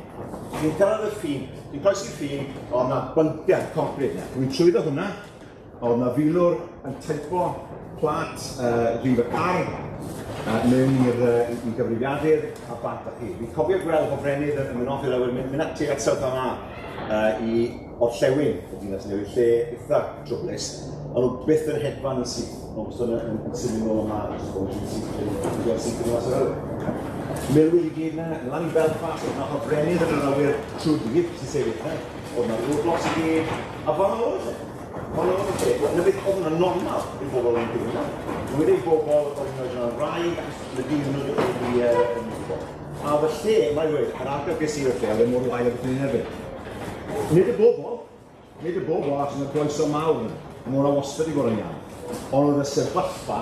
fi'n cyrraedd y ffin, fi'n croesi'r ffin, oedd na bynciau concrit yna. Dwi'n trwyddo hwnna, oedd na filwr yn teipo plat rhif y car mewn i'r i gyfrifiadur a bant â chi. Fi'n cofio gweld hofrennydd yn mynd off i'r awyr, mynd at tuag at South Armagh i orllewin y dinas newydd, lle eitha trwblus, ond nhw byth yn hedfan yn syth. Nhw wastad yn symud nôl yma, jyst bod yn syth yn syth yn mas o'r awyr. Milwyr i gyd yna, lan i Belfast, oedd na hofrennydd yn yr awyr trwy'r dydd, sy'n sefyll yna. Oedd na roadblocks i gyd, a fel oedd e. Fel oedd e. Na beth oedd yna normal i bobl yn byw yna. Wedi i bobl oedd yn oedran yn rhaid, achos na dyn nhw wedi yn gwybod. A oedd y lle, mae'n dweud, yr argraff ges i o'r lle, oedd e mor wael ag beth ni'n erbyn. Nid y bobl, achos yna groeso mawr yna. Mae hwnna wastad i fod yn iawn. Ond oedd y sefyllfa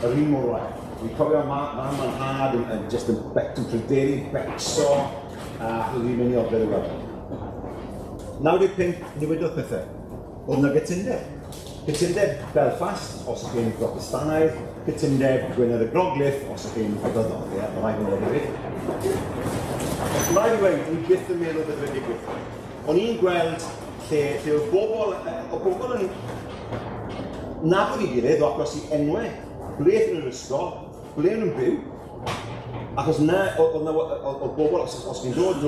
yr un mor wael. Fi'n cofio mam a'n nhad yn just yn yn pryderu, becso, a oedd hi'n mynd i Ogledd Iwerddon. 95, newidodd pethau. Oedd yna gytundeb. Cytundeb Belfast, os ydych chi'n Brotestannaidd, cytundeb Gwynedd y Groglith, os ydych chi'n Pabyddol, ie, mae rhaid yn hefyd. Mae rhaid i weud, ni byth yn meddwl beth wedi digwydd. O'n i'n gweld lle oedd bobl yn nabod ei gilydd o achos i enwau, ble ydyn nhw'n ysgol, ble nhw'n byw. Achos na, oedd bobl, os chi'n dod o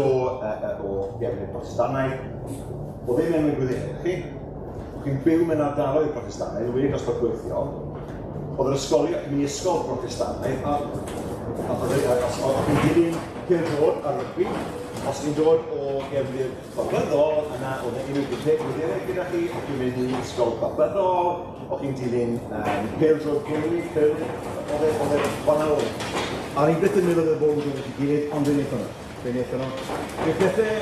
gefndir Protestannaidd, oedd ddim enwau Gwyddeleg, chi? Chi'n byw mewn ardaloedd Protestannaidd, wedi dosbarth gweithio, oedd yr ysgolion, chi'n mynd i ysgol Protestannaidd, a os chi'n dilyn pêl-droed a rygbi, os chi'n dod o gefndir Pabyddol, yna oedd unrhyw Gwyddeleg gyda chi, o'ch chi'n mynd i ysgol Pabyddol, o'ch chi'n dilyn pêl-droed Gwyddeleg, oedd e wahanol. A ni'n byth yn meddwl oedd y bobl yn dod at ei gilydd, ond fe wnaethon nhw. Fe wnaethon nhw. Fe pethau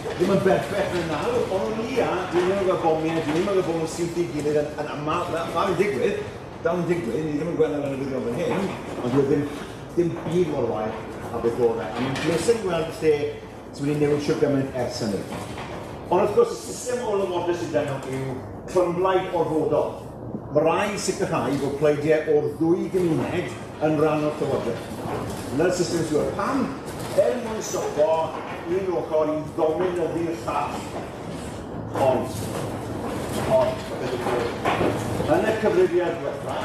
ddim yn berffaith yn nawr, ond o'n i a, dwi ddim yn gweld bomiau, dwi ddim yn gweld bobl yn syth i gilydd yn aml, mae'n digwydd, dal yn digwydd, ni ddim yn gweld ar y newyddion fan hyn, ond dwi ddim, dim byd mor wael a beth oedd e. A mae'n bleser i gweld lle sydd wedi newid shwt gymaint ers hynny. Ond wrth gwrs, y system o lywodraeth sydd 'da nhw yw clymblaid orfodol. Mae rhaid sicrhau bod pleidiau o'r ddwy gymuned yn rhan o'r llywodraeth. Dyna'r system sydd. Pam? Er mwyn stopo un ochr i ddominyddu'r llall. Ond, yn y cyfrifiad diwetha,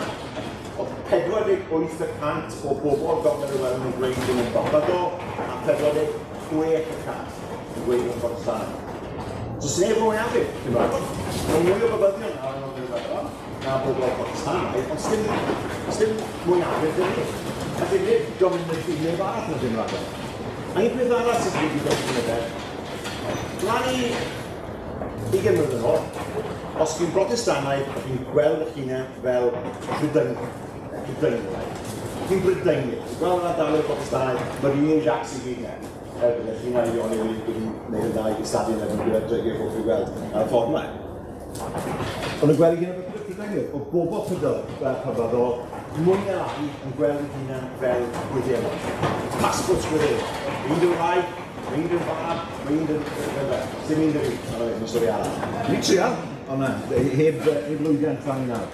oedd 48% o bobl Gogledd Iwerddon yn gweud bod nhw'n Babyddol, a 46% yn gweud nhw'n Brotestannaidd. So sneb yn mwy awyr, Cymraeg. Mae mwy o Babyddion nawr yn Gogledd Iwerddon. Iwerddon na bobl Protestannaidd, ond sdim mwyafrif 'da ni. Felly nid dominyddu neb arall na dim rhagor. A un peth arall sydd wedi dod i fe, lan i 20 mlynedd yn ôl, os chi'n Brotestannaidd, chi'n gweld eich hunain fel Prydeinig. Prydeinig. Chi'n Brydeinig. Chi'n gweld yr ardaloedd Protestannaidd, mae'r Union Jacks i gyd yna. Er bydd chi na i oni wedi gwneud yn dda i gystadlu yn erbyn gyda drygiau hoff i weld ar y ffordd yma. Ond yn gweld ei hunan fel Prydeinig, o bobl Prydyddol, mwy na lai yn gweld ei hunan fel Gwyddelod. Passports Gwyddelod. Un dy wraig, un dy fab, un dy... Dim un dy fi, mae'n stori arall. Ni'n trial, ond na, heb lwyddiant fan nawr.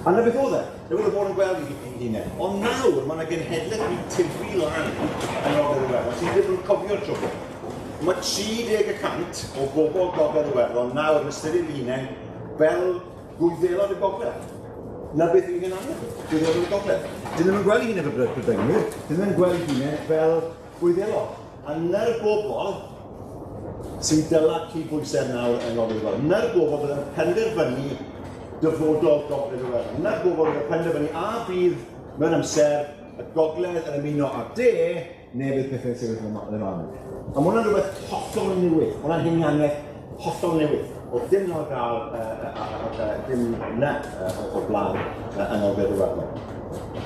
A na beth oedd e, oedd y bod yn gweld ei hunain. Ond nawr, mae yna genhedlaeth wedi tyfu lan yn Gogledd Iwerddon sydd ddim yn cofio'r trwbl. Mae 30% o bobl Gogledd Iwerddon nawr yn ystyried eu hunain fel Gwyddelod y Gogledd. Na beth yw hunaniaeth, Gwyddelod y Gogledd. Dyn nhw'n gweld eu hunain fel Prydeinwyr, dyn nhw'n gweld eu hunain fel Gwyddelod. A na'r bobl sy'n dyla cydbwysedd nawr yn Gogledd Iwerddon. Na'r bobl bydd yn penderfynu dyfodol Gogledd Iwerddon. Na'r bobl bydd yn penderfynu a bydd mewn amser y Gogledd yn ymuno â'r De, neu bydd pethau'n sefyll yn ymlaen. A mae hwnna'n rhywbeth hollol newydd. Mae hwnna'n hunianaeth hollol newydd. Oedd dim na gael, dim na o'r blaen yng Ngogledd Iwerddon.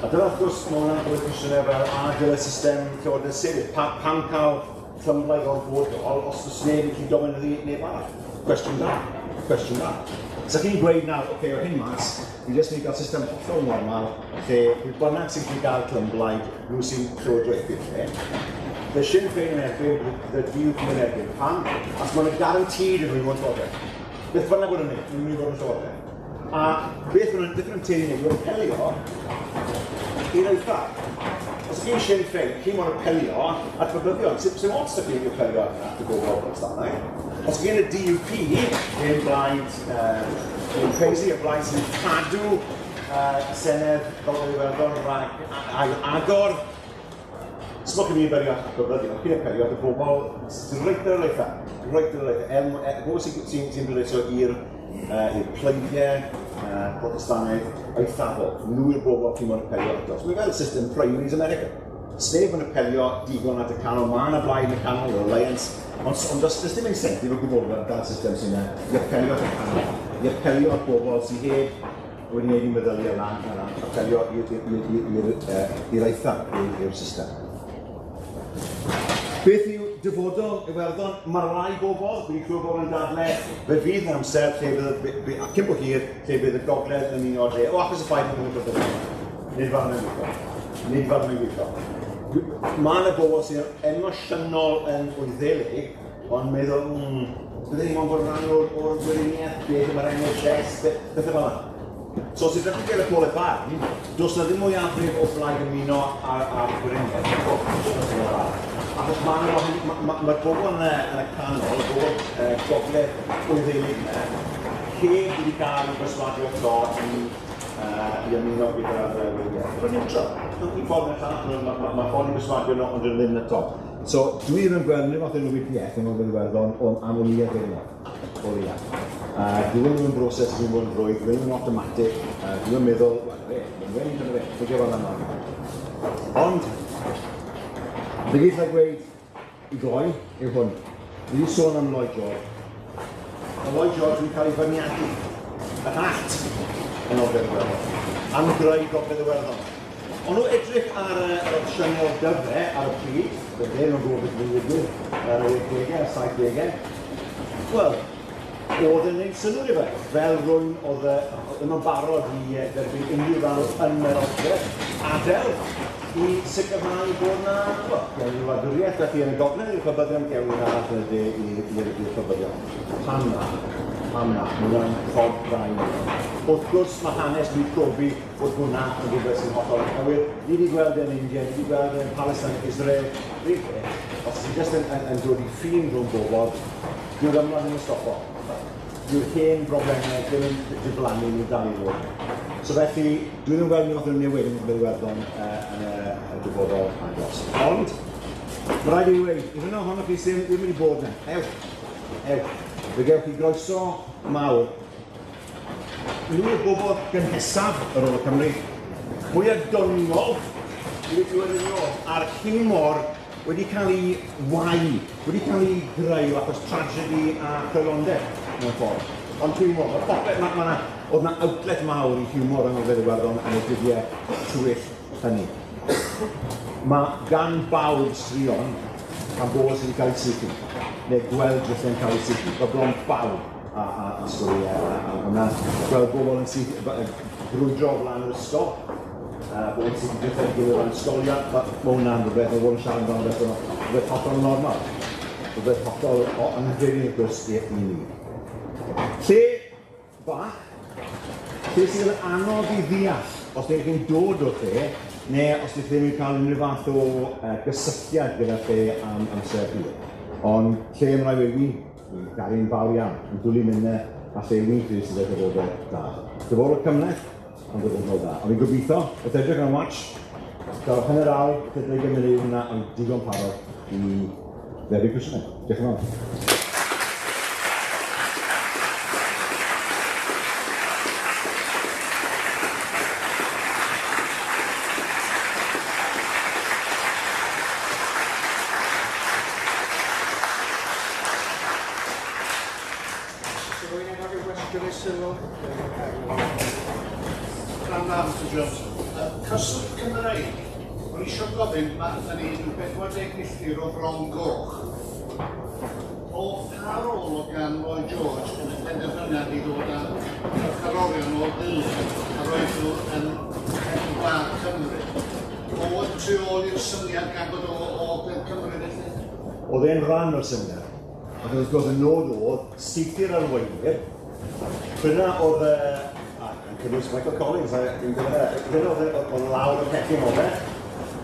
A dyna wrth gwrs, mae hwnna'n rhoi cwestiynau fel a dylai system llywodraeth sefyll? Pam cael clymblaid orfodol os oes neb yn gallu dominyddu neb arall? Cwestiwn da. Cwestiwn da. So chi'n gweud nawr, oce, o hyn mas, ni jyst mynd i gael system hollol normal, lle pwy bynnag sy'n gallu gael clymblaid, nhw sy'n llywodraethu'r lle. The Sinn Féin yn erbyn, the DUP yn erbyn. Pam? As mae'n guaranteed yn nhw'n fod yn llywodraeth. Beth bynnag bod yn gwneud, nhw'n mynd i fod yn llywodraeth. A beth maen nhw'n teulu wneud yw apelio i'r eitha. Os chi'n Sinn Féin, chi'n moyn apelio at Babyddion. Sim ots da chi'n apelio at y bobl Protestannaidd. Os chi'n y DUP, hen blaid Ian Paisley, y blaid sy'n cadw Senedd Gogledd Iwerddon rhag agor. Smwch i mi apelio at Babyddion, chi'n apelio at y bobl sy'n reit ar yr eitha. Reit ar yr eitha. Bobl sy'n pleidleisio i'r pleidiau Protestannaidd eithafol. Nhw yw'r bobl chi'n moyn apelio ato. So mae fel system primaries America. Sneb yn apelio digon at y canol, mae yna blaid yn y canol, yr Alliance, ond does dim incentive o gwbl fel system sy'n yna i apelio at y canol, i apelio at bobl sydd heb wedi gwneud i meddyliau lan, apelio i'r eitha, i'r system. Beth yw dyfodol Iwerddon? Mae rai bobl, wedi clywed bobl yn dadle, fe fydd yn amser lle bydd, a cyn bo hir, lle bydd y Gogledd yn ymuno â'r De, o achos y ffaith bod nhw'n Brydeinig. Nid fel mae'n gweithio. Nid fel mae'n gweithio. Mae yna bobl sy'n emosiynol yn Wyddelig, ond meddwl, bydden ni moyn bod yn rhan o'r Gweriniaeth, beth yma'r NHS, beth yma. So os ydych chi'n gael y pôl barn, does na ddim mwyafrif o blaid ymuno â'r Gweriniaeth. Achos mae'r bobl yn y canol, y bobl Gogledd Wyddelig yna, heb wedi gael eu perswadio eto i ymuno gyda'r Weriniaeth. Mae'n neutral. Un ffordd neu'r llall, mae ffordd i perswadio nhw, ond ddim eto. So dwi ddim yn gweld unrhyw fath o newidiaeth yng Ngogledd Iwerddon am o leia ddeunydd. O leia. Dwi ddim yn broses sy'n bod yn rhwydd, dwi ddim yn automatic, dwi ddim yn meddwl, wel, fe, mae'n wedi dyna fe, fe fel yna. Ond, fe gyd rhaid gweud i gloi yw hwn. Fi wedi sôn am Lloyd George. Mae Lloyd George wedi cael ei feirniadu yn allt yn Gogledd Iwerddon, am greu Gogledd Iwerddon. Ond nhw edrych ar yr opsiynau o'r dyfre ar y pryd, fe nhw'n gwybod beth yn digwydd ar y 80au a'r 70au. Wel, oedd yn gwneud synnwyr i fe, fel rhywun oedd ddim yn barod i dderbyn unrhyw ran o ymerodraeth, adael i sicrhau bod yna, wel, gewn wladwriaeth felly yn y gogledd i'r Pabyddion, gewn un arall yn y de i'r Pabyddion. Pam na? Pam na? Mae hwnna'n ffordd braidd. Wrth gwrs, mae hanes wedi profi bod hwnna yn rhywbeth sy'n hollol anghywir. Ni wedi gweld e'n India, ni wedi gweld e'n Palestine, Israel. Os ti'n jyst yn dod i ffin rhwng bobl, dyw'r ymlaen ddim yn stopo. Dyw'r hen broblemau ddim yn diflannu, nhw'n dal i ddod. So felly, dwi ddim yn gweld unrhyw fath o newid yn Gogledd Iwerddon yn y dyfodol agos. Ond, mae rhaid i fi weud, i rhywun ohonoch chi sydd ddim wedi bod yna, ewch, ewch. Fe gewch chi groeso mawr. nhw yw'r bobl gynhesaf ar ôl y Cymru, mwyaf doniol, i wedi a'r hiwmor wedi cael ei wau, wedi cael ei greu achos tragedy a creulondeb mewn ffordd. Ond hiwmor, mae popeth, ma, ma na, oedd na outlet mawr i hiwmor yng Ngogledd Iwerddon yn y dyddiau tywyll hynny. Mae gan bawb straeon am bobl sydd wedi cael eu saethu, neu gweld drysau'n cael eu saethu. Mae bron bawb a storïau a hwnna. Gweld bobl yn saethu, brwydro o flaen yr ysgol, bobl yn saethu drysau'n gilydd o flaen ysgolion, mae hwnna'n rhywbeth, mae bobl yn siarad amdano rhywbeth, rhywbeth hollol normal, rhywbeth hollol anghyffredin wrth gwrs i ni. Lle bach, lle sydd yn anodd i ddeall os ydych chi'n dod o'r lle, neu os ydych chi'n cael unrhyw fath o gysylltiad gyda lle am amser hir. Ond lle yn rhai wedi, dwi'n garu'n fawr iawn, yn dwlu mynd a lle wy'n credu sydd â dyfodol da. Dyfodol cymhleth, ond dyfodol da. Ond fi'n gobeithio, wrth edrych ar y watch, gael hanner awr, 40 munud hwnna, ond digon parod i dderbyn cwestiynau. Diolch yn fawr. Rwy'n efo rhyw gwestiwn i sylw? Rhan dda, Mr Jones. Cyswllt Cymreig, o'n i eisiau gofyn, mae da ni ryw 40 milltir o Fron Goch. O pa rôl o gan Lloyd George yn y penderfyniad i ddod â carcharorion o'r Ddulyn a roed nhw yn cefn gwlad Cymru? Oedd tu ôl i'r syniad gan bod o o Ogledd Cymru felly? Oedd e'n rhan o'r syniad. Ac wrth gwrs y nod oedd saethu'r arweinwyr. Pryna oedd, yn cynnwys Michael Collins, a dwi'n gwybod, pryna oedd lawr y pecyn oedd e,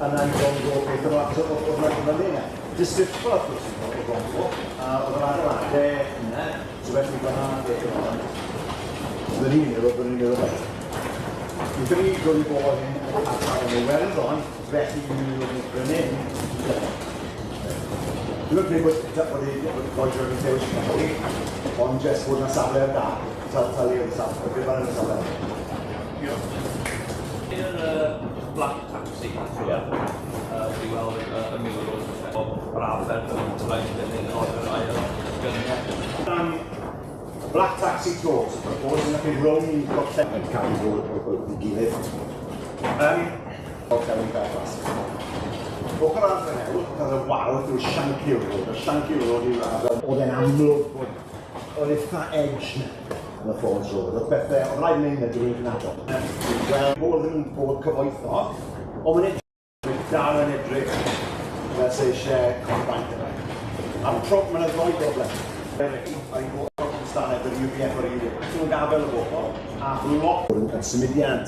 yna i Fron Goch, beth oedd oedd yna yna. Districtfo, wrth gwrs, o Fron Goch, a oedd yr adeiladau yna, so felly fyna beth oedd o'n. Oedden ni'n meddwl bod ni'n meddwl beth. Wnaethon ni dod i bobl hyn yn ardal yn Iwerddon, felly ni'n mynd i fan hyn. Dwi'n credu bod Lloyd George yn dewis Cymru, ond jyst bod yna safle ar gael, talu oedd y safle, beth bynnag y safle. Diolch. Yr Black Taxi, wedi weld y milwr o braf yn traed yn un o'r ail gyniad. Black Taxi Tours, of course, yn chi rownd gorffen yn cael ei fod o'r gilydd. Gorllewin Belfast. Ochr arall yr hewl, oedd y wal yw'r Shankill Road. Y Shankill Road yw'r ardal. Oedd e'n amlwg bod oedd eitha edge na yn y Falls Road. Oedd bethau, oedd rhaid mynd yn dwi'n cynadol. Wel, bod ddim yn bod cyfoethog, ond mae'n edrych dal yn edrych fel se eisiau codi banc yna. A mae'n y ddoi broblem. Mae'n bod Protestannau, yr UVF o'r UVF. Ti'n gafel y bobl, a lot yn symudiad,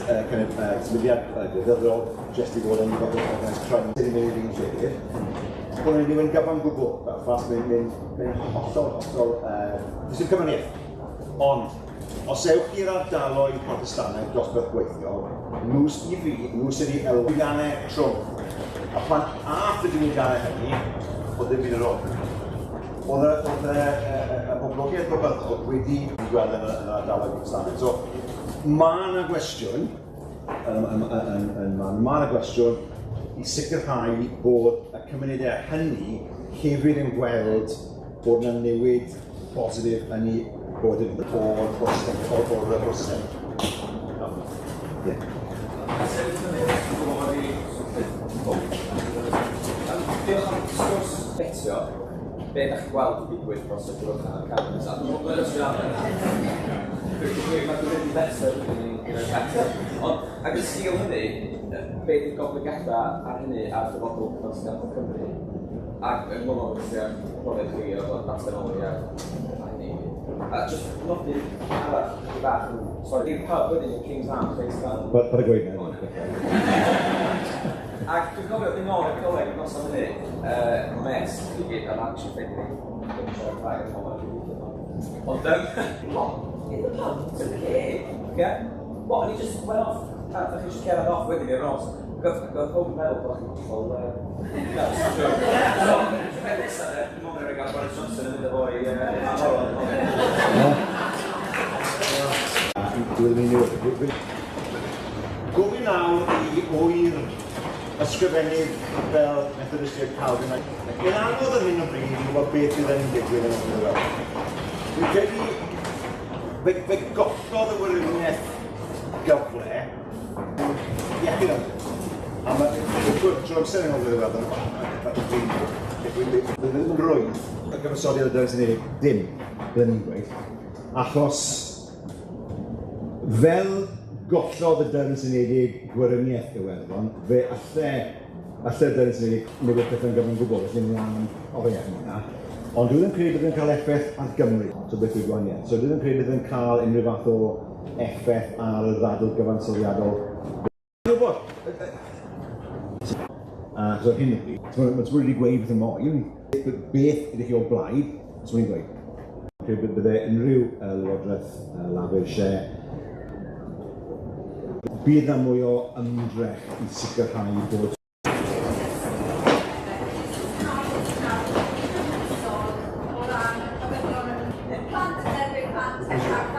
symudiad gwleidyddol, jyst i fod yn fath o organised crime, sydd yn mynd i'r un llefydd. Bod yn mynd gyfan gwbl, Belfast, mae'n hollol, hollol, does dim cymhariaeth. Ond, os ewch i'r ardaloedd Protestannaidd dosbarth gweithiol, nhw i fi, nhw sydd i elfennau trwm. A pan ath y diwydiannau hynny, oedd ddim byd ar ôl. Oedd y boblogaeth bobyddol wedi gweld yn yr ardaloedd Protestannaidd. So, mae yna gwestiwn, mae yna gwestiwn i sicrhau bod y cymunedau hynny hefyd yn gweld bod yna newid positif yn ei bod yn o'r broses. Ie. Diolch am sgwrs betio. Be ydych chi'n gweld yn digwydd dros y drwch ar y cam nesaf? Dwi'n meddwl bod yn Dwi'n wedi better yn better. Ond, ac yn sgil hynny, be ydy'r goblygiadau ar hynny ar dyfodol Protestantol Cymru? Ac yn ngofal felly am profiad chi o ddatganoli a hynny. A just nodi arall chydig bach yn... Sorry, i'r pub wedyn yn King's Arms, reit dan. Paid â gweud 'na. Ac dwi'n cofio dwi'n nôl i'r coleg y noson hynny, mes i gyd, a actually ffeindio fi, ddim yn siarad Cymraeg yn ôl, ond, what? In the pub? It's okay. Yeah? What, and he just went off, a chi just cerdded off wedyn i'r nos. Ac oedd pob yn meddwl bod chi'n hollol... So, peth nesaf, dwi'n meddwl bod gael Boris Johnson yn mynd â fo i Amorol. Dwi ddim yn newid. Gofyn nawr i wyr ysgrifennydd capel Methodistiaid Calvin. Mae'n anodd ar hyn o bryd i wybod beth fydd yn digwydd yn y ddiwedd. Dwi'n credu fe gollodd y Weriniaeth gyfle iechyd am. A mae trwy amser yn ôl i'r ddiwedd, ddim yn rwydd y cyfansoddiad y Deyrnas Unedig, dim, byddwn ni'n gweud, achos fel gollodd y Deyrnas Unedig Gweriniaeth Iwerddon, fe alle y Deyrnas Unedig newid pethau'n gyfan gwbl, felly ni'n angen oriau am hwnna. Ond dwi ddim yn credu bydd yn cael effaith ar Gymru, so beth yw'r gwahaniaeth. So dwi ddim yn credu bydd yn cael unrhyw fath o effaith ar y ddadl gyfansoddiadol. Dwi'n gwybod. So hyn o bryd, mae'n wedi gweud beth yn moyn, beth ydych chi o blaid, so mae'n gweud. Credu bydde unrhyw Lywodraeth Lafur eisiau bydd yna mwy o ymdrech i sicrhau bod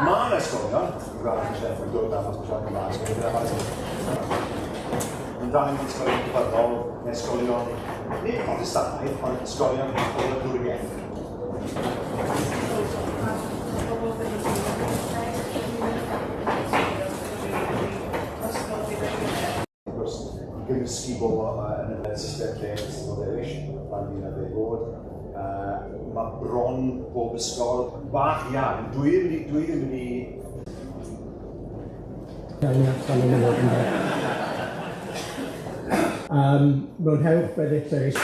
Mae yna ysgolion, dwi'n gweld yn chef yn dod achos bod siarad Cymraeg, so mae'n dal i mynd ysgolion cyfyddol, neu ysgolion, nid Protestannaidd, ond ysgolion o wladwriaeth. Wrth gwrs, i gymysgu bobl yn y system lle sydd o ddewis, pan fydd yna ddeg oed. Mae bron pob ysgol bach iawn. Dwi ddim wedi... Mwynhewch Bennett Lewis.